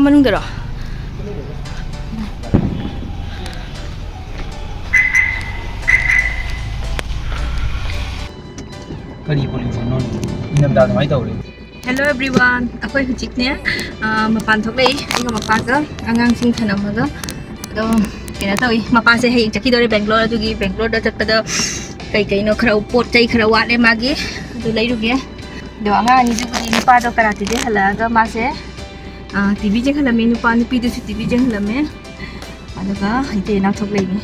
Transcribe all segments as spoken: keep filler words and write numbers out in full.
ꯃꯅꯨꯡꯗꯔꯣ? ꯀꯔꯤ ꯄꯣꯂꯤꯊꯤꯟꯅꯣ? ꯏꯪꯊꯝꯊꯥ ꯑꯗꯨꯃꯥꯏꯅ ꯇꯧꯔꯦ꯫ Hello everyone, ꯑꯩꯈꯣꯏ ꯍꯧꯖꯤꯛꯅꯦ, ꯑ, ꯃꯄꯥꯟ ꯊꯣꯛꯂꯛꯏ, ꯑꯩꯒ ꯃꯄꯥꯒ ꯑꯉꯥꯡꯁꯤꯡ ꯊꯅꯝꯃꯒ꯫ ꯑꯗꯣ ꯀꯩꯅꯣ ꯇꯧꯏ, ꯃꯄꯥꯁꯦ ꯍꯌꯦꯡ ꯆꯠꯈꯤꯗꯧꯔꯦ ꯕꯦꯡꯒ꯭ꯂꯣꯔ, ꯑꯗꯨꯒꯤ ꯕꯦꯡꯒ꯭ꯂꯣꯔꯗ ꯆꯠꯄꯗ ꯀꯩ ꯀꯩꯅꯣ ꯈꯔ ꯄꯣꯠ ꯆꯩ ꯈꯔ ꯋꯥꯠꯂꯦ ꯃꯥꯒꯤ, ꯑꯗꯨ ꯂꯩꯔꯨꯒꯦ꯫ ꯑꯗꯣ ꯑꯉꯥꯡ ꯑꯅꯤꯗꯨꯕꯨꯗꯤ ꯅꯨꯄꯥꯗꯣ ꯀꯔꯥꯇꯤꯗꯩ ꯍꯜꯂꯛꯑꯒ ꯃꯥꯁꯦ, ꯑ, ꯇꯤ ꯚꯤ ꯌꯦꯡꯍꯜꯂꯝꯃꯦ, ꯅꯨꯄꯥ ꯅꯨꯄꯤꯗꯨꯁꯨ ꯇꯤ ꯚꯤ ꯌꯦꯡꯍꯜꯂꯝꯃꯦ꯫ ꯑꯗꯨꯒ ꯏꯇꯩ ꯏꯅꯥꯎ ꯊꯣꯛꯂꯛꯏꯅꯦ꯫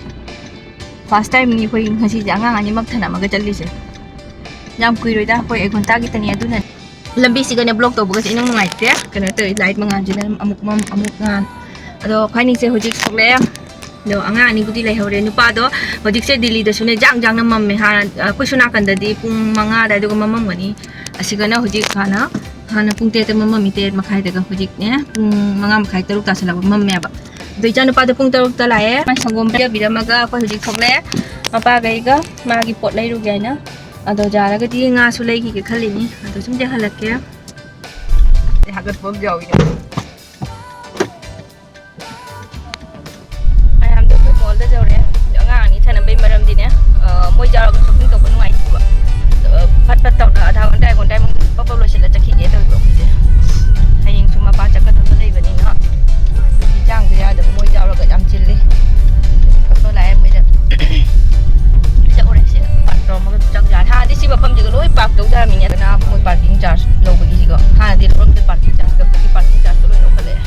First time ꯅꯤ ꯑꯩꯈꯣꯏ ꯉꯁꯤꯁꯦ ꯑꯉꯥꯡ ꯑꯅꯤꯃꯛ ꯊꯅꯝꯃꯒ ꯆꯠꯂꯤꯁꯦ꯫ ꯌꯥꯝ ꯀꯨꯏꯔꯣꯏꯗ, ꯑꯩꯈꯣꯏ ꯑꯦꯛ ꯘꯟꯇꯥꯒꯤ ꯇꯅꯤ꯫ ꯑꯗꯨꯅꯅꯦ ꯂꯝꯕꯤꯁꯤꯒꯅꯦ block ꯇꯧꯕꯒꯁꯦ ꯏꯅꯨꯡ ꯅꯨꯡꯉꯥꯏꯇꯦ꯫ ꯀꯩꯅꯣ ꯇꯧꯋꯤ, light ꯃꯉꯥꯜꯁꯤꯅ ꯑꯃꯨꯛ ꯃꯝ ꯑꯃꯨꯛ ꯉꯥꯟ꯫ ꯑꯗꯣ ꯑꯩꯈꯣꯏꯅꯤꯁꯦ ꯍꯧꯖꯤꯛ ꯊꯣꯛꯂꯛꯑꯦ꯫ ꯑꯗꯣ ꯑꯉꯥꯡ ꯑꯅꯤꯕꯨꯗꯤ ꯂꯩꯍꯧꯔꯦ꯫ ꯅꯨꯄꯥꯗꯣ ꯍꯧꯖꯤꯛꯁꯦ ꯗꯤꯜꯂꯤꯗꯁꯨꯅꯦ ꯖꯥꯡ ꯖꯥꯡꯅ ꯃꯝꯃꯦ꯫ ꯍꯥꯟꯅ ꯑꯩꯈꯣꯏ ꯁꯣꯝ ꯅꯥꯀꯟꯗꯗꯤ ꯄꯨꯡ ꯃꯉꯥ ꯑꯗꯥꯏꯗꯨꯒ ꯃꯝꯃꯝꯒꯅꯤ꯫ ꯑꯁꯤꯒꯅ ꯍꯧꯖꯤꯛ ꯍꯥꯟꯅ, ꯍꯥꯟꯅ ꯄꯨꯡ ꯇꯔꯦꯠꯇ ꯃꯝꯃꯝꯃꯤ, ꯇꯔꯦꯠ ꯃꯈꯥꯏꯗꯒ ꯍꯧꯖꯤꯛꯅꯦ ꯄꯨꯡ ꯃꯉꯥ ꯃꯈꯥꯏ, ꯇꯔꯨꯛ ꯇꯥꯁꯜꯂꯛꯄ ꯃꯝꯃꯦꯕ꯫ ꯑꯗꯣ ꯏꯆꯥꯅꯨꯄꯥꯗꯣ ꯄꯨꯡ ꯇꯔꯨꯛꯇ ꯂꯥꯛꯑꯦ꯫ ꯃꯥꯏ ꯁꯪꯒꯣꯝ ꯄꯤꯖꯕꯤꯔꯝꯃꯒ ꯑꯩꯈꯣꯏ ꯍꯧꯖꯤꯛ ꯊꯣꯛꯂꯛꯑꯦ꯫ ꯃꯄꯥꯒ ꯑꯩꯒ ꯃꯥꯒꯤ ꯄꯣꯠ ꯂꯩꯔꯨꯒꯦ ꯍꯥꯏꯅ꯫ ꯑꯗꯣ ꯌꯥꯔꯒꯗꯤ ꯉꯥꯁꯨ ꯂꯩꯈꯤꯒꯦ ꯈꯜꯂꯤꯅꯤ꯫ ꯑꯗꯣ ꯁꯨꯝ ꯌꯦꯡꯍꯜꯂꯛꯀꯦ꯫ ꯑꯩ ꯍꯥꯒꯠꯄ ꯑꯃ ꯌꯥꯎꯏꯅꯦ꯫ ꯃꯌꯥꯝꯗꯣ ꯑꯩꯈꯣꯏ ꯃꯣꯜꯗ ꯌꯧꯔꯦ꯫ ꯑꯉꯥꯡ ꯑꯅꯤ ꯊꯅꯝꯕꯩ ꯃꯔꯝꯗꯤꯅꯦ, ꯑ, ꯃꯣꯏ ꯌꯥꯎꯔꯒ shopping ꯇꯧꯕ ꯅꯨꯡꯉꯥꯏꯇꯦꯕ꯫ ꯑ, ꯐꯠ ꯐꯠ ꯇꯧꯔꯒ ꯑꯥꯙꯥ ꯘꯟꯇꯥ, ꯘꯟꯇꯥ ꯃꯅꯨꯡꯗ ꯄꯞ ꯄꯞ ꯂꯣꯏꯁꯤꯜꯂ ꯆꯠꯈꯤꯒꯦ ꯇꯧꯔꯤꯕ ꯑꯩꯈꯣꯏꯁꯦ꯫ ꯍꯌꯦꯡꯁꯨ ꯃꯄꯥ ꯆꯠꯀꯗꯕ ꯂꯩꯕꯅꯤꯅ꯫ ꯑꯗꯨꯒꯤ ꯏꯟꯖꯥꯡꯁꯨ ꯌꯥꯗꯕ, ꯃꯣꯏ ꯌꯥꯎꯔꯒ ꯌꯥꯝ ꯆꯤꯜꯂꯤ꯫ ꯐꯣꯇꯣ ꯂꯥꯛꯑꯦ ꯃꯣꯏꯗ꯫ ꯆꯠꯂꯨꯔꯦ ꯁꯤꯗ park ꯇꯧꯔꯝꯃꯒ ꯆꯥꯛ ꯆꯥꯔꯦ꯫ ꯍꯥꯟꯅꯗꯤ ꯁꯤ ꯃꯐꯝꯁꯤꯒ ꯂꯣꯏ park ꯇꯧ ꯌꯥꯔꯝꯃꯤꯅꯦ꯫ ꯑꯗꯨꯅ ꯃꯣꯏ parking charge ꯂꯧꯕꯒꯤꯁꯤꯀꯣ꯫ ꯍꯥꯟꯅꯗꯤ ꯂꯧꯔꯝꯗꯦ parking charge ꯀ꯫ ꯍꯧꯖꯤꯛꯇꯤ parking charge ꯀ ꯂꯣꯏ ꯂꯧꯈꯠꯂꯛꯑꯦ꯫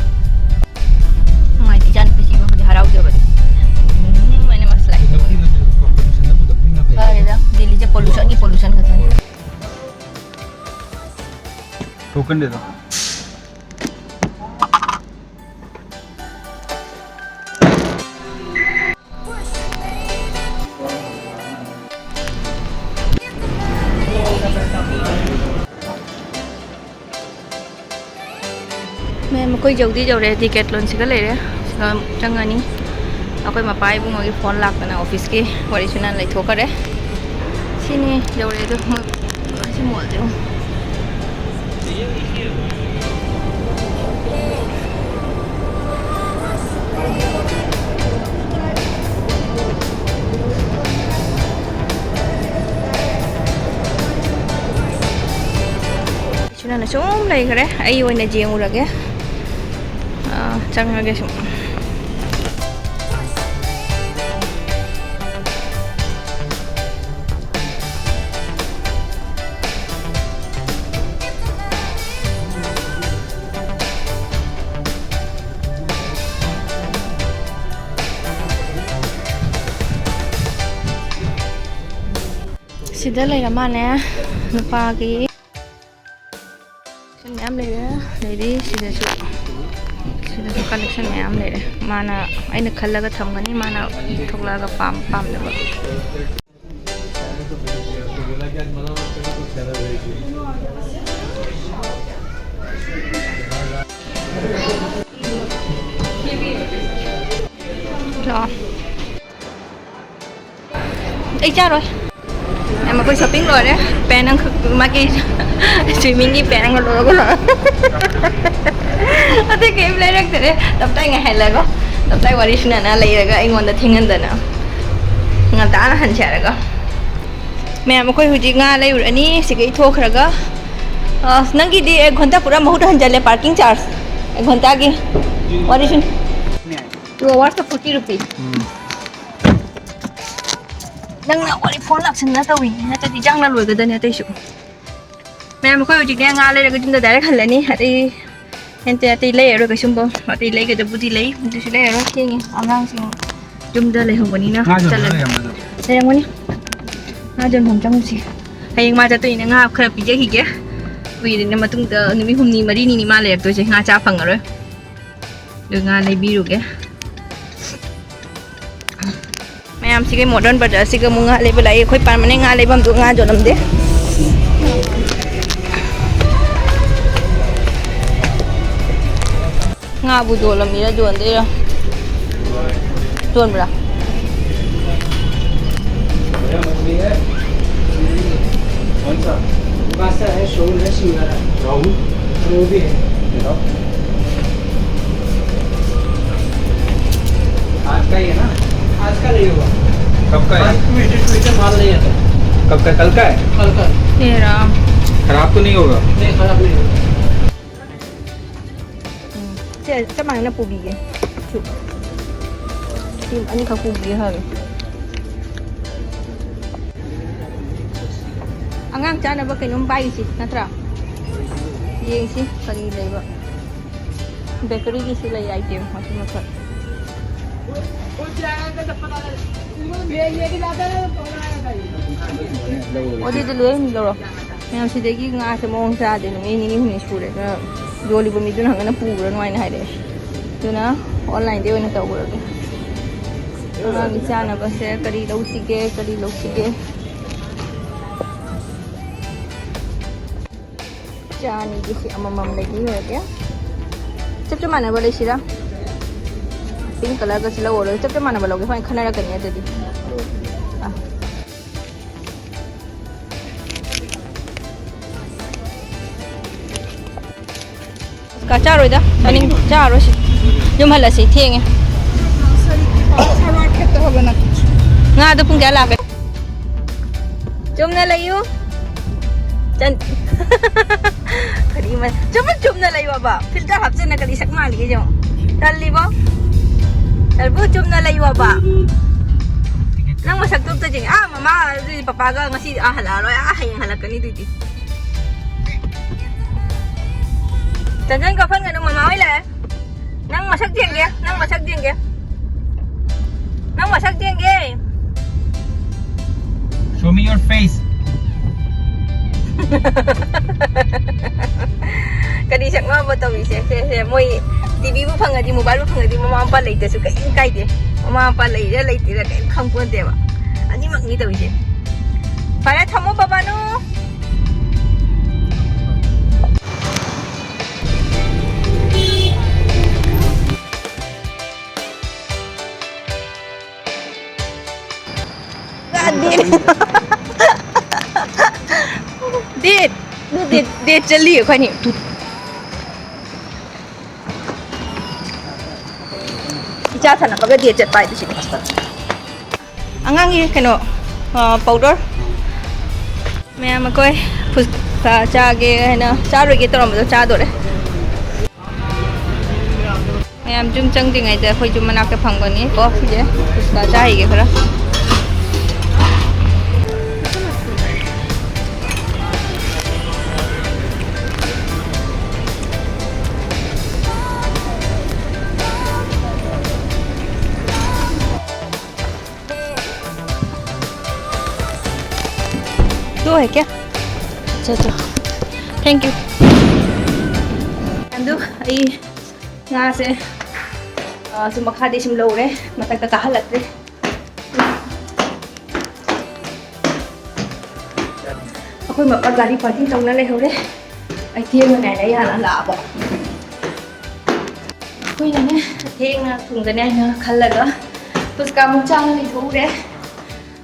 ꯅꯨꯡꯉꯥꯏꯇꯦ, ꯏꯆꯥꯅꯨꯄꯤꯁꯤ ꯏꯕꯦꯝꯃꯗꯤ ꯍꯔꯥꯎꯖꯕꯅꯤ꯫ ꯎꯝ, ꯑꯩꯅ ꯃꯁꯂꯥꯏ ꯇꯧꯕꯒꯤ꯫ ꯐꯔꯦꯗ, ꯗꯤꯜꯂꯤꯁꯦ pollution ꯒꯤ pollution ꯈꯛꯇꯅꯤ꯫ ꯊꯣꯛꯀꯟꯗꯦꯗ꯫ ꯃꯦꯝ, ꯑꯩꯈꯣꯏ ꯌꯧꯗꯤ ꯌꯧꯔꯦ, Decathlon ꯁꯤꯒ ꯂꯩꯔꯦ, ꯁꯤꯒ ꯆꯪꯉꯅꯤ꯫ ꯑꯩꯈꯣꯏ ꯃꯄꯥ ꯏꯕꯨꯡꯉꯣꯒꯤ phone ꯂꯥꯛꯇꯅ office ꯀꯤ ꯋꯥꯔꯤ ꯁꯥꯟꯅ ꯂꯩꯊꯣꯛꯈꯔꯦ꯫ ꯁꯤꯅꯤ ꯌꯧꯔꯦ ꯑꯗꯣ, ꯃꯣꯏ ꯁꯤ mall ꯁꯦ ꯌꯦꯡꯉꯨ꯫ ꯁꯤꯅꯅ ꯁꯨꯝ ꯂꯩꯈ꯭ꯔꯦ꯫ ꯑꯩ ꯑꯣꯏꯅ ꯌꯦꯡꯉꯨꯔꯒꯦ꯫ ꯑꯥ, ꯆꯪꯉꯒꯦ ꯁꯨꯝ꯫ ꯁꯤꯗ ꯂꯩꯔ ꯃꯥꯅꯦ, ꯅꯨꯄꯥꯒꯤ꯫ Collection ꯃꯌꯥꯝ ꯂꯩꯔꯦ꯫ ꯑꯗꯩꯗꯤ ꯁꯤꯗꯁꯨ, ꯁꯤꯗꯁꯨ collection ꯃꯌꯥꯝ ꯂꯩꯔꯦ꯫ ꯃꯥꯅ, ꯑꯩꯅ ꯈꯜꯂꯒ ꯊꯝꯒꯅꯤ, ꯃꯥꯅ ꯊꯣꯛꯂꯛꯑꯒ ꯄꯥꯝ ꯄꯥꯝꯗꯕ꯫ ꯂꯥꯛꯑꯣ꯫ ꯑꯩ ꯆꯥꯔꯣꯏ꯫ ꯑꯦ, ꯃꯈꯣꯏ shopping ꯂꯣꯏꯔꯦ꯫ Pant ꯑꯃꯈꯛ, ꯃꯥꯒꯤ swimmingꯒꯤ pant ꯑꯃ ꯂꯧꯔꯒ ꯂꯥꯛꯑꯣ꯫ ꯑꯇꯩ ꯀꯩꯝ ꯂꯩꯔꯛꯇꯔꯦ꯫ ꯇꯞꯇꯥꯏ ꯉꯥꯏꯍꯜꯂꯒ, ꯇꯞꯇꯥꯏ ꯋꯥꯔꯤ ꯁꯥꯟꯅꯅ ꯂꯩꯔꯒ ꯑꯩꯉꯣꯟꯗ ꯊꯦꯡꯍꯟꯗꯅ ꯉꯟꯇꯥꯅ ꯍꯟꯁꯦ ꯍꯥꯏꯔꯒ꯫ ꯃꯌꯥꯝ, ꯑꯩꯈꯣꯏ ꯍꯧꯖꯤꯛ ꯉꯥ ꯂꯩꯔꯨꯔꯅꯤ ꯁꯤꯒꯩ ꯊꯣꯛꯈ꯭ꯔꯒ꯫ ꯑ, ꯅꯪꯒꯤꯗꯤ ꯑꯦꯛ ꯘꯟꯇꯥ ꯄꯨꯔꯥ ꯃꯍꯨꯠ ꯍꯟꯖꯜꯂꯦ, parking charge ꯑꯦꯛ ꯘꯟꯇꯥꯒꯤ꯫ ꯋꯥꯔꯤ ꯁꯨꯝ꯫ Two hours ꯇ forty rupees꯫ ꯎꯝ꯫ ꯅꯪꯅ ꯋꯥꯔꯤ phone ꯂꯥꯛꯁꯟꯅ ꯇꯧꯔꯤꯅꯤ, ꯅꯠꯇ꯭ꯔꯗꯤ ꯆꯪꯅ ꯂꯣꯏꯒꯗꯅꯤ ꯑꯇꯩꯁꯨ꯫ ꯃꯌꯥꯝ, ꯑꯩꯈꯣꯏ ꯍꯧꯖꯤꯛꯅꯦ ꯉꯥ ꯂꯩꯔꯒ ꯌꯨꯝꯗ direct ꯍꯜꯂꯅꯤ꯫ ꯑꯇꯩ, ꯑꯇꯩ, ꯑꯇꯩ ꯂꯩꯔꯔꯣꯏ ꯀꯩꯁꯨꯝꯕ꯫ ꯑꯇꯩ ꯂꯩꯒꯗꯕꯨꯗꯤ ꯂꯩ, ꯑꯗꯨꯁꯨ ꯂꯩꯔꯔꯣꯏ꯫ ꯊꯦꯡꯉꯦ, ꯑꯉꯥꯡꯁꯤꯡ ꯌꯨꯝꯗ ꯂꯩꯍꯧꯕꯅꯤꯅ꯫ ꯉꯥ ꯌꯣꯟꯕ ꯆꯠꯂꯒꯦ꯫ ꯂꯩꯔꯝꯕꯗꯣ? ꯂꯩꯔꯝꯒꯅꯤ꯫ ꯉꯥ ꯌꯣꯟꯐꯝ ꯆꯪꯉꯨꯁꯤ꯫ ꯍꯌꯦꯡ ꯃꯥ ꯆꯠꯇꯣꯏꯅꯤꯅ ꯉꯥ ꯈꯔ ꯄꯤꯖꯈꯤꯒꯦ꯫ ꯀꯨꯏꯔꯦꯅ, ꯃꯇꯨꯡꯗ ꯅꯨꯃꯤꯠ ꯍꯨꯝꯅꯤ ꯃꯔꯤꯅꯤꯅꯤ ꯃꯥ ꯂꯩꯔꯛꯇꯣꯏꯁꯦ꯫ ꯉꯥ ꯆꯥ ꯐꯪꯉꯔꯣꯏ꯫ ꯑꯗꯨ ꯉꯥ ꯂꯩꯕꯤꯔꯨꯒꯦ꯫ ꯃꯌꯥꯝꯁꯤꯒꯤ Modern Bazar ꯁꯤꯒ ꯑꯃꯨꯛ ꯉꯥ ꯂꯩꯕ ꯂꯥꯛꯏ꯫ ꯑꯩꯈꯣꯏ ꯄꯥꯔꯃꯅꯦꯟ ꯉꯥ ꯂꯩꯐꯝꯗꯨ ꯉꯥ ꯌꯣꯜꯂꯝꯗꯦ꯫ ꯉꯥꯕꯨ ꯌꯣꯜꯂꯝꯃꯤꯔ ꯌꯣꯟꯗꯣꯏꯔ? ꯌꯣꯟꯕ꯭ꯔꯥ? कौन सा? मास्टर है, शोल है, सिंगर है। रोहू? रोहू भी है। बताओ। है ना, आज का नहीं होगा। कब का है? आज टू एटी टू से माल नहीं आता। कब का? कल का है? कल का। ये रहा। खराब तो नहीं होगा? नहीं, खराब नहीं होगा। ꯎꯝ, ꯁꯦ, ꯆꯞ ꯃꯥꯟꯅꯅ ꯄꯨꯕꯤꯒꯦ꯫ ꯁꯤ, ꯁꯤ ꯑꯅꯤꯈꯛ ꯄꯨꯕꯤꯒꯦ ꯍꯥꯏꯕ꯫ ꯑꯉꯥꯡ ꯆꯥꯅꯕ ꯀꯩꯅꯣꯝ ꯄꯥꯏꯔꯤꯁꯤ ꯅꯠꯇ꯭ꯔꯥ? ꯌꯦꯡꯁꯤ ꯀꯔꯤ ꯂꯩꯕ꯫ ꯕꯦꯀꯔꯤꯒꯤꯁꯨ ꯂꯩ item ꯃꯈꯜ ꯃꯈꯜ꯫ ꯑꯗꯨꯗꯤ ꯂꯣꯏ ꯂꯧꯔꯣ꯫ ꯃꯌꯥꯝ ꯁꯤꯗꯒꯤ ꯉꯥꯁꯦ ꯃꯑꯣꯡ ꯆꯥꯗꯦ, ꯅꯨꯃꯤꯠ ꯅꯤꯅꯤ ꯍꯨꯝꯅꯤ ꯁꯨꯔꯦ꯫ ꯑꯗꯨꯅ ꯌꯣꯜꯂꯤꯕ ꯃꯤꯗꯨꯅ ꯍꯪꯒꯅ ꯄꯨꯈ꯭ꯔꯅꯨ ꯍꯥꯏꯅ ꯍꯥꯏꯔꯛꯑꯦ꯫ ꯑꯗꯨꯅ online ꯗꯒꯤ ꯑꯣꯏꯅ ꯇꯧꯈ꯭ꯔꯒꯦ꯫ ꯑꯉꯥꯡꯒꯤ ꯆꯥꯅꯕꯁꯦ ꯀꯔꯤ ꯂꯧꯁꯤꯒꯦ, ꯀꯔꯤ ꯂꯧꯁꯤꯒꯦ? ꯆꯥ ꯑꯅꯤꯒꯤꯁꯤ ꯑꯃꯃꯝ ꯂꯩꯕꯤꯔꯒꯦ꯫ ꯆꯞ ꯆꯞ ꯃꯥꯟꯅꯕ ꯂꯩꯁꯤꯔꯥ? Pink colour ꯒꯁꯤ ꯂꯧꯔꯔꯣꯏ꯫ ꯆꯞ ꯆꯞ ꯃꯥꯟꯅꯕ ꯂꯧꯒꯦ꯫ ꯍꯣꯔꯦꯟ ꯈꯟꯅꯔꯛꯀꯅꯤ ꯑꯗꯨꯗꯤ꯫ ꯑꯥ꯫ ꯀꯥ ꯆꯥꯔꯣꯏꯗ, ꯆꯥꯅꯤꯡ-, ꯆꯥꯔꯣꯏꯁꯤ꯫ ꯌꯨꯝ ꯍꯜꯂꯁꯤ, ꯊꯦꯡꯉꯦ꯫ ꯉꯥꯗꯣ ꯄꯨꯡ ꯀꯌꯥ ꯂꯥꯛꯀꯅꯤ? ꯆꯨꯝꯅ ꯂꯩꯌꯨ꯫ ꯆꯟ-, ꯀꯔꯤ ꯃ-, ꯆꯨꯝꯅ, ꯆꯨꯝꯅ ꯂꯩꯌꯣꯕ꯫ Filter ꯍꯥꯞꯆꯟꯅ ꯀꯔꯤ ꯁꯛ ꯃꯥꯜꯂꯤꯒꯦ ꯌꯦꯡꯉꯣ꯫ ꯇꯜꯂꯤꯕꯣ? ꯇꯜꯕꯨ ꯆꯨꯝꯅ ꯂꯩꯌꯣꯕ꯫ ꯅꯪ ꯃꯁꯛꯇꯣ ꯑꯝꯇ ꯌꯦꯡꯒꯦ꯫ ꯑꯥ, ꯃꯃꯥ ꯑꯗꯨꯗꯤ ꯄꯄꯥꯒ ꯉꯁꯤ ꯑꯥ ꯍꯜꯂꯛꯑꯔꯣꯏ꯫ ꯑꯥ, ꯍꯌꯦꯡ ꯍꯜꯂꯛꯀꯅꯤ ꯑꯗꯨꯗꯤ꯫ ꯆꯟꯆꯟ ꯀꯥꯞꯍꯟꯒꯅꯨ, ꯃꯃꯥ ꯍꯣꯏ ꯂꯥꯛꯑꯦ꯫ ꯅꯪ ꯃꯁꯛ ꯌꯦꯡꯒꯦ, ꯅꯪ ꯃꯁꯛ ꯌꯦꯡꯒꯦ꯫ ꯅꯪ ꯃꯁꯛ ꯌꯦꯡꯒꯦ꯫ Show me your face. ꯀꯔꯤ ꯁꯛꯅꯣꯕ ꯇꯧꯔꯤꯁꯦ? ꯁꯦ, ꯁꯦ, ꯃꯣꯏ ꯇꯤꯚꯤꯕꯨ ꯐꯪꯉꯗꯤ, ꯃꯣꯕꯥꯏꯜꯕꯨ ꯐꯪꯉꯗꯤ, ꯃꯃꯥ ꯃꯄꯥ ꯂꯩꯇ꯭ꯔꯁꯨ ꯀꯔꯤꯝ ꯀꯥꯏꯗꯦ꯫ ꯃꯃꯥ ꯃꯄꯥ ꯂꯩꯔ ꯂꯩꯇ꯭ꯔꯤꯔ ꯀꯔꯤꯝ ꯈꯪꯄꯣꯟꯇꯦꯕ꯫ ꯑꯅꯤꯃꯛꯅꯤ ꯇꯧꯔꯤꯁꯦ꯫ ꯐꯔꯦ, ꯊꯝꯃꯣ, ꯕꯕꯥꯅꯨ꯫ Date. Date. Date. Date ꯆꯠꯂꯤ ꯑꯩꯈꯣꯏꯅꯤ꯫ ꯏꯆꯥ ꯆꯥ ꯊꯛꯅꯕꯒ date ꯆꯠꯄ ꯍꯥꯏꯗꯨ ꯁꯤꯅꯤ꯫ ꯑꯉꯥꯡꯒꯤ ꯀꯩꯅꯣ, ꯑ, powder꯫ ꯃꯌꯥꯝ ꯑꯩꯈꯣꯏ ꯐꯨꯆꯀꯥ ꯆꯥꯒꯦ ꯍꯥꯏꯅ ꯆꯥꯔꯣꯏꯒꯦ ꯇꯧꯔꯝꯕꯗꯣ ꯆꯥꯗꯣꯔꯦ꯫ ꯃꯌꯥꯝ ꯌꯨꯝ ꯆꯪꯗ꯭ꯔꯤꯉꯩꯗ ꯑꯩꯈꯣꯏ ꯌꯨꯝ ꯃꯅꯥꯛꯇ ꯐꯪꯕꯅꯤ ꯀꯣ ꯁꯤꯁꯦ꯫ ꯐꯨꯆꯀꯥ ꯆꯥꯈꯤꯒꯦ ꯈꯔ꯫ दो है क्या? अच्छा, अच्छा। Thank you। ꯑꯗꯨ ꯑꯩ ꯉꯥꯁꯦ, ꯑ, ꯁꯨꯝ ꯃꯈꯥꯗꯩ ꯁꯨꯝ ꯂꯧꯔꯦ, ꯃꯊꯛꯇ ꯀꯥꯍꯜꯂꯛꯇ꯭ꯔꯦ꯫ ꯑꯩꯈꯣꯏ ꯃꯄꯥ ꯒꯥꯔꯤ parking ꯇꯧꯅ ꯂꯩꯍꯧꯔꯦ꯫ ꯑꯩ ꯊꯦꯡꯉꯅꯤ ꯍꯥꯏꯅ ꯑꯩ ꯍꯥꯟꯅ ꯂꯥꯛꯑꯕ꯫ ꯑꯩꯈꯣꯏꯅꯅꯦ ꯊꯦꯡꯅ ꯊꯨꯡꯒꯅꯤ ꯍꯥꯏꯅ ꯈꯜꯂꯒ ꯐꯨꯆꯀꯥ ꯑꯃꯨꯛ ꯆꯥꯅ ꯂꯩꯊꯣꯛꯎꯔꯦ꯫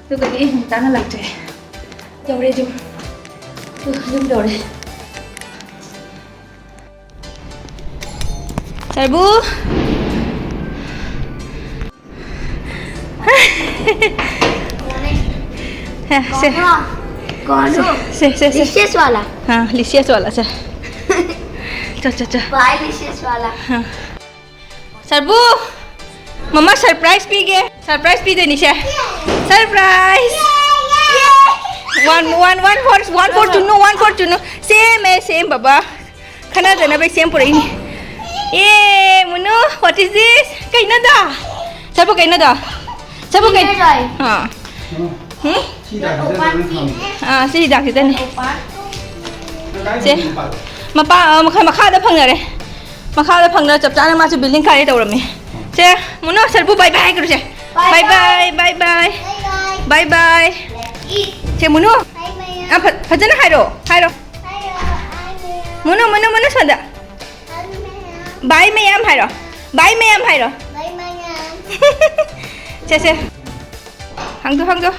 ꯑꯗꯨꯒꯗꯤ ꯉꯟꯇꯥꯅ ꯂꯥꯛꯇꯣꯏꯅꯦ꯫ ꯌꯧꯔꯦ ꯌꯨꯝ꯫ ꯌꯨꯝ ꯌꯧꯔꯦ꯫ ꯁꯔꯕꯨ꯫ ꯁꯦ, ꯁꯦ꯫ ꯀꯣꯟ꯫ ꯁꯦ, ꯁꯦ, ꯁꯦ, ꯁꯦ꯫ Delicious वाला। हाँ, delicious वाला, ꯁꯦ꯫ ꯆꯣ, ꯆꯣ, ꯆꯣ꯫ भाई delicious वाला। हाँ। ꯁꯔꯕꯨ! ꯃꯃꯥ surprise ꯄꯤꯒꯦ꯫ Surprise ꯄꯤꯗꯣꯏꯅꯤ say. Surprise! One, one, one for, one for ꯆꯨꯅꯨ, one for ꯆꯨꯅꯨ꯫ Same A, same ꯕꯕꯥ꯫ ꯈꯠꯅꯗꯅꯕ same ꯄꯨꯔꯛꯏꯅꯤ꯫ A, ꯃꯨꯅꯨ, what is this? ꯀꯩꯅꯣꯗꯣ? ꯁꯔꯕꯨ ꯀꯩꯅꯣꯗꯣ? ꯁꯔꯕꯨ ꯀꯩ-, Kinder Joy꯫ ꯑꯥ꯫ ꯍꯨꯝ? ꯁꯤ ꯍꯤꯗꯥꯛꯁꯤꯗ ꯂꯣꯏ ꯐꯪꯉꯦ꯫ ꯑꯥ, ꯁꯤ ꯍꯤꯗꯥꯛꯁꯤꯗꯅꯦ꯫ ꯁꯦ, ꯃꯄꯥ, ꯑ, ꯃꯈꯥ-, ꯃꯈꯥꯗ ꯐꯪꯅꯔꯦ꯫ ꯃꯈꯥꯗ ꯐꯪꯅ ꯆꯞ ꯆꯥꯅ ꯃꯥꯁꯨ building ꯀꯥꯔꯦ ꯇꯧꯔꯝꯃꯤ꯫ ꯁꯦ, ꯃꯨꯅꯨ, ꯁꯔꯕꯨ bye bye ꯍꯥꯏꯈ꯭ꯔꯣ ꯁꯦ꯫ Bye bye, bye bye꯫ Bye bye꯫ ꯁꯦ, ꯃꯨꯅꯨ꯫ ꯌꯥꯝ ꯐ-, ꯐꯖꯅ ꯍꯥꯏꯔꯣ, ꯍꯥꯏꯔꯣ꯫ ꯃꯨꯅꯨ, ꯃꯨꯅꯨ, ꯃꯨꯅꯨ, ꯁꯣꯝꯗ꯫ Bye ꯃꯌꯥꯝ ꯍꯥꯏꯔꯣ꯫ Bye ꯃꯌꯥꯝ ꯍꯥꯏꯔꯣ꯫ ꯁꯦ, ꯁꯦ꯫ ꯍꯥꯡꯗꯣꯛ, ꯍꯥꯡꯗꯣꯛ꯫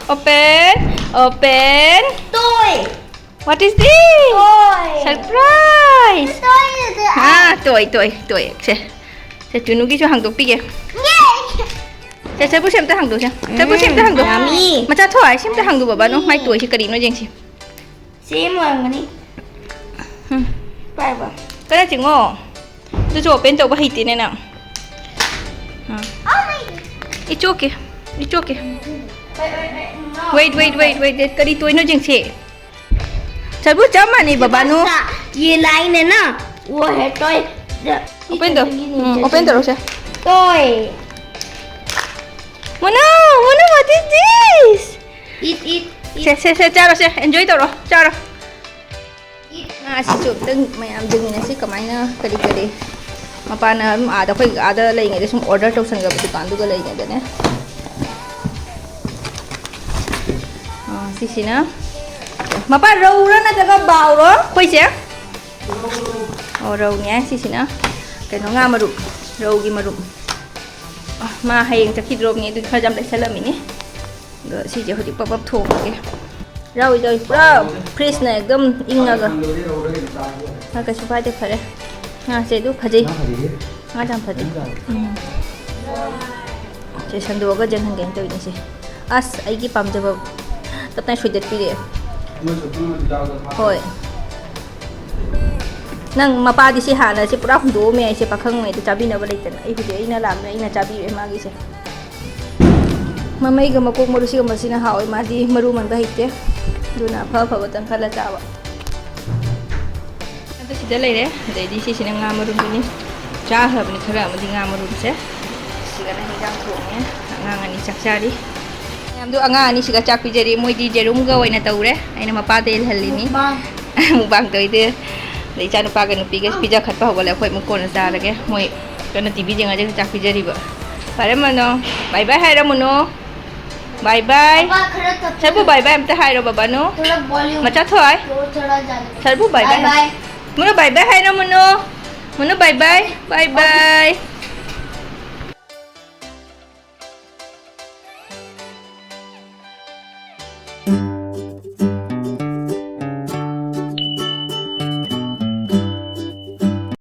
Open, open꯫ Toy꯫ What is this? Toy꯫ Surprise꯫ Toy is the हाँ, toy, toy, toy। ꯁꯦ꯫ ꯁꯦ, ꯆꯨꯅꯨꯒꯤꯁꯨ ꯍꯥꯡꯗꯣꯛꯄꯤꯒꯦ꯫ ꯁꯦ, ꯁꯔꯕꯨꯁꯦ ꯑꯝꯇ ꯍꯥꯡꯗꯣꯛꯁꯦ꯫ ꯁꯔꯕꯨꯁꯦ ꯑꯝꯇ ꯍꯥꯡꯗꯣꯛ꯫ ꯌꯥꯝꯃꯤ꯫ ꯃꯆꯥ ꯊꯣꯛ, ꯁꯤ ꯑꯝꯇ ꯍꯥꯡꯗꯣꯛ, ꯕꯕꯥꯅꯨ꯫ ꯃꯥꯏ ꯇꯣꯏꯁꯤ ꯀꯔꯤꯅꯣ ꯌꯦꯡꯁꯤ꯫ ꯁꯦꯝ ꯑꯣꯏꯔꯝꯒꯅꯤ꯫ ꯎꯝ꯫ ꯄꯥꯏꯕ꯫ ꯀꯟꯅ ꯆꯤꯡꯉꯣ꯫ ꯑꯗꯨꯁꯨ open ꯇꯧꯕ ꯍꯩꯇꯦꯅꯦ ꯅꯪ꯫ ꯎꯝ꯫ It's okay. It's okay. Wait, wait, wait, wait. ꯀꯔꯤ ꯇꯣꯏꯅꯣ ꯌꯦꯡꯁꯦ꯫ ꯁꯔꯕꯨ ꯆꯞ ꯃꯥꯟꯅꯩ, ꯕꯕꯥꯅꯨ꯫ ये लाइन है ना, वो है टॉय। Open ꯇꯧ꯫ ꯎꯝ, open ꯇꯧꯔꯣꯁꯦ꯫ Toy. ꯃꯣꯅꯣ, ꯃꯣꯅꯣ, what is this? Eat, eat, eat. ꯁꯦ, ꯁꯦ, ꯁꯦ, ꯆꯥꯔꯣꯁꯦ, enjoy ꯇꯧꯔꯣ, ꯆꯥꯔꯣ꯫ ꯉꯥꯁꯤꯁꯨ ꯑꯝꯇꯪ ꯃꯌꯥꯝ ꯌꯦꯡꯃꯤꯟꯅꯁꯤ, ꯀꯃꯥꯏꯅ, ꯀꯔꯤ ꯀꯔꯤ꯫ ꯃꯄꯥꯅ ꯑꯗꯨꯝ ꯑꯥꯗ, ꯑꯩꯈꯣꯏ ꯑꯥꯗ ꯂꯩꯔꯤꯉꯩꯗ ꯁꯨꯝ order ꯇꯧꯁꯟꯈ꯭ꯔꯕ ꯗꯨꯀꯥꯟꯗꯨꯒ ꯂꯩꯔꯤꯉꯩꯗꯅꯦ꯫ ꯑꯥ, ꯁꯤꯁꯤꯅ ꯃꯄꯥ ꯔꯧꯔꯣ ꯅꯠꯇ꯭ꯔꯒ ꯕꯥꯎꯔꯣ? ꯑꯩꯈꯣꯏꯁꯦ꯫ ꯑꯣ, ꯔꯧꯅꯦ꯫ ꯁꯤꯁꯤꯅ ꯀꯩꯅꯣ, ꯉꯥ ꯃꯔꯨꯝ, ꯔꯧꯒꯤ ꯃꯔꯨꯝ꯫ ꯑ, ꯃꯥ ꯍꯌꯦꯡ ꯆꯠꯈꯤꯗ꯭ꯔꯣꯕꯅꯤ, ꯑꯗꯨ ꯈꯔ ꯌꯥꯝ ꯂꯩꯁꯜꯂꯝꯃꯤꯅꯤ꯫ ꯑꯗꯣ ꯁꯤꯁꯦ ꯍꯧꯖꯤꯛ ꯄꯞ ꯄꯞ ꯊꯣꯡꯉꯒꯦ꯫ ꯌꯥꯎꯏ, ꯌꯥꯎꯏ, ꯄꯨꯔꯥ fresh ꯅꯦ, ꯑꯦꯛꯗꯝ ꯏꯪꯉꯒ꯫ ꯉꯥ ꯀꯩꯁꯨ ꯀꯥꯏꯗꯦ, ꯐꯔꯦ꯫ ꯉꯥꯁꯦ ꯑꯗꯨ ꯐꯖꯩ꯫ ꯉꯥ ꯐꯖꯩꯌꯦ꯫ ꯉꯥ ꯌꯥꯝ ꯐꯖꯩ꯫ ꯎꯝ꯫ ꯁꯦ ꯁꯟꯗꯣꯛꯑꯒ ꯌꯦꯡꯍꯟꯒꯦꯅ ꯇꯧꯔꯤꯅꯦ ꯁꯦ꯫ ꯑꯁ, ꯑꯩꯒꯤ ꯄꯥꯝꯖꯕ ꯇꯞꯇꯥꯏ ꯁꯣꯏꯗꯠꯄꯤꯔꯛꯑꯦ꯫ ꯍꯣꯏ꯫ ꯅꯪ ꯃꯄꯥꯗꯤ ꯁꯤ ꯍꯥꯟꯅ ꯁꯤ ꯄꯨꯔꯥ ꯍꯨꯟꯗꯣꯛꯑꯝꯃꯦ ꯑꯩꯁꯦ, ꯄꯥꯈꯪꯉꯩꯗ ꯆꯥꯕꯤꯅꯕ ꯂꯩꯇꯅ꯫ ꯑꯩ ꯍꯧꯖꯤꯛ ꯑꯩꯅ ꯂꯥꯝꯃꯦ, ꯑꯩꯅ ꯆꯥꯕꯤꯔꯦ ꯃꯥꯒꯤꯁꯦ꯫ ꯃꯃꯩꯒ ꯃꯀꯣꯛ ꯃꯔꯨꯁꯤꯒꯨꯝꯕꯁꯤꯅ ꯍꯥꯎꯋꯦ, ꯃꯥꯗꯤ ꯃꯔꯨ ꯃꯟꯕ ꯍꯩꯇꯦ꯫ ꯑꯗꯨꯅ ꯑꯐ ꯑꯐꯕꯇꯪ ꯈꯜꯂ ꯆꯥꯕ꯫ ꯑꯗꯨ ꯁꯤꯗ ꯂꯩꯔꯦ꯫ ꯑꯗꯩꯗꯤ ꯁꯤꯁꯤꯅ ꯉꯥ ꯃꯔꯨꯝꯗꯨꯅꯤ꯫ ꯆꯥꯈ꯭ꯔꯕꯅꯤ ꯈꯔ ꯑꯃꯗꯤ ꯉꯥ ꯃꯔꯨꯝꯁꯦ꯫ ꯁꯤꯒꯅ ꯍꯤꯟꯖꯥꯡ ꯊꯣꯡꯉꯦ꯫ ꯑꯉꯥꯡ ꯑꯅꯤ ꯆꯥꯛ ꯆꯥꯔꯤ꯫ ꯃꯌꯥꯝꯗꯣ ꯑꯉꯥꯡ ꯑꯅꯤꯁꯤꯒ ꯆꯥꯛ ꯄꯤꯖꯔꯤ꯫ ꯃꯣꯏꯗꯤ ꯌꯦꯔꯨꯝꯒ ꯑꯣꯏꯅ ꯇꯧꯔꯦ꯫ ꯑꯩꯅ ꯃꯄꯥꯗ ꯏꯜꯍꯜꯂꯤꯅꯤ꯫ ꯃꯨꯛꯕꯥꯡ꯫ ꯃꯨꯛꯕꯥꯡ ꯇꯧꯔꯤꯗꯤ꯫ ꯑꯗꯩ ꯏꯆꯥꯅꯨꯄꯥꯒ ꯅꯨꯄꯤꯒ ꯄꯤꯖꯈꯠꯄ ꯍꯧꯒꯠꯂꯦ꯫ ꯑꯩꯈꯣꯏ ꯑꯃꯨꯛ ꯀꯣꯟꯅ ꯆꯥꯔꯒꯦ꯫ ꯃꯣꯏ ꯀꯟꯅ ꯇꯤꯚꯤ ꯌꯦꯡꯉꯒ ꯆꯥꯛ ꯄꯤꯖꯔꯤꯕ꯫ ꯐꯔꯦ ꯃꯅꯣ꯫ Bye bye ꯍꯥꯏꯔꯝꯃꯨꯅꯣ꯫ Bye bye꯫ Papa, ꯈꯔ ꯇꯞꯅ꯫ ꯁꯔꯕꯨ bye bye ꯑꯝꯇ ꯍꯥꯏꯔꯣ ꯕꯕꯥꯅꯨ꯫ ꯊꯣꯔꯥ volume꯫ ꯃꯆꯥ ꯊꯣꯏ꯫ ꯊꯣꯔꯥ ꯖꯥꯅꯤ꯫ ꯁꯔꯕꯨ bye bye꯫ Bye bye꯫ ꯃꯨꯅꯨ bye bye ꯍꯥꯏꯔꯣ ꯃꯨꯅꯨ꯫ ꯃꯨꯅꯨ bye bye꯫ Bye bye꯫